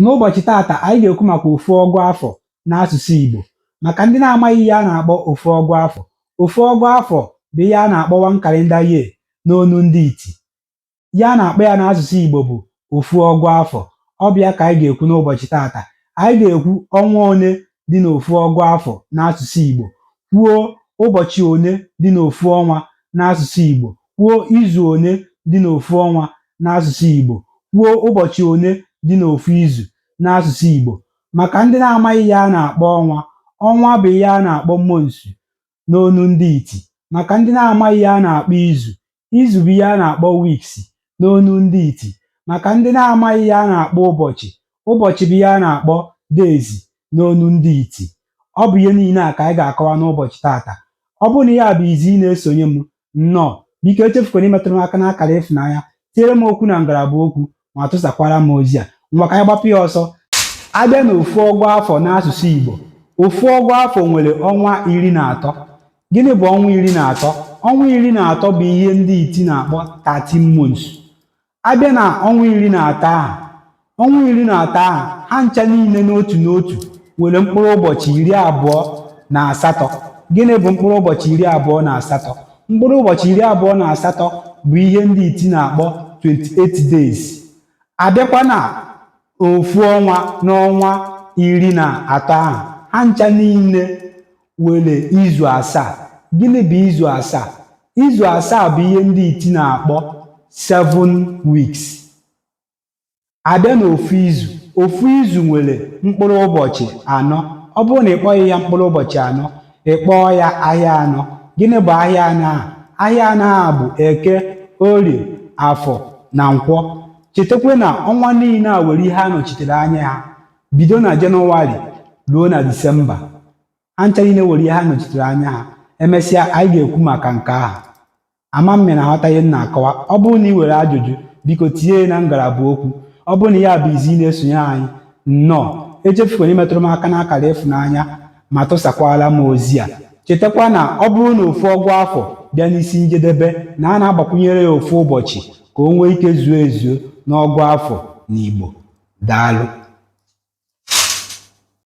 N'ụbọchị taata, anyị ga-ekwu maka ofu ọgụ afọ n'asụsụ Igbo. Maka ndị na-amaghị ihe a na-akpọ ofu ọgụ afọ, ofu ọgụ afọ bụ ihe a na-akpọ one calendar year n'onu ndị iti. Ihe a na-akpọ ya n'asụsụ Igbo bụ ofu ọgụ afọ. Ọ bụ ya ka anyị ga-ekwu n'ụbọchị taata. Anyị ga-ekwu ọnwa one dị n'ofu ọgụ afọ n'asụsụ Igbo, kwuo ụbọchị one dị n'ofu ọnwa n'asụsụ Igbo, kwuo izu one dị n'ofu ọnwa n'asụsụ Igbo, kwuo ụbọchị one dị n'ofu izu n'asụsụ Igbo. Maka ndị na-amaghị ihe a na-akpọ ọnwa, ọnwa bụ ihe a na-akpọ months n'onu ndị iti. Maka ndị na-amaghị ihe a na-akpọ izu, izu bụ ihe a na-akpọ weeks n'onu ndị iti. Maka ndị na-amaghị ihe a na-akpọ ụbọchị, ụbọchị bụ ihe a na-akpọ days n'onu ndị iti. Ọ bụ ihe niile a ka anyị ga-akọwa n'ụbọchị taata. Ọ bụrụ na ihe a bụ izi ị na-esonye m, nnọọ. Biko echefukwana imetụrụ m aka n'akara ịfụnanya, tinyere m okwu na ngalaba okwu, ma tụsakwara m ozi a. Ngwa, ka anyị gbapụ ya ọsọ. Abịa n'ofu ọgụ afọ n'asụsụ Igbo, ofu ọgụ afọ nwere ọnwa 13. Gịnị bụ ọnwa 13? Ọnwa 13 bụ ihe ndị iti na-akpọ 13 months. Abịa na ọnwa 13 ahụ, ọnwa 13 ahụ, ha ncha niile n'otu n'otu nwere mkpụrụ ụbọchị 28. Gịnị bụ mkpụrụ ụbọchị 28? Mkpụrụ ụbọchị 28 bụ ihe ndị iti na-akpọ 28 days. Abịakwa na ofu ọnwa n'ọnwa 13 ahụ, ha ncha niile nwere izu 7. Gịnị bụ izu 7? Izu 7 bụ ihe ndị iti na-akpọ 7 weeks. Abịa n'ofu izu, ofu izu nwere mkpụrụ ụbọchị 4. Ọ bụrụ na ị kpọghị ya mkpụrụ ụbọchị 4, ị kpọọ ya ahịa 4. Gịnị bụ ahịa 4 ahụ? Ahịa 4 ahụ bụ Eke, Orie, Afọ na Nkwọ. Chetakwa na ọnwa niile a nwere ihe a nọchitere anya ha, bido na Jenụwarị ruo na Disemba. Ha ncha niile nwere ihe ha nọchitere anya ha. Emesịa, anyị ga-ekwu maka nke ahụ. Ama m na aghọta ihe m na-akọwa. Ọ bụrụ na ị nwere ajụjụ, biko tinye ya na ngalaba okwu. Ọ bụrụ na ya bụ izi ị na-esonye anyị, nnọọ. Echefukwana imetụrụ m aka n'akara ịfụnanya ma tụsakwara m ozi a. Chetakwa na ọ bụrụ na ofu ọgụ afọ bịa n'isi njedebe, na a na-agbakwunyere ya ofu ụbọchị ka o nwee ike zuo ezuo n'ọgụ afọ n'Igbo. Daalụ.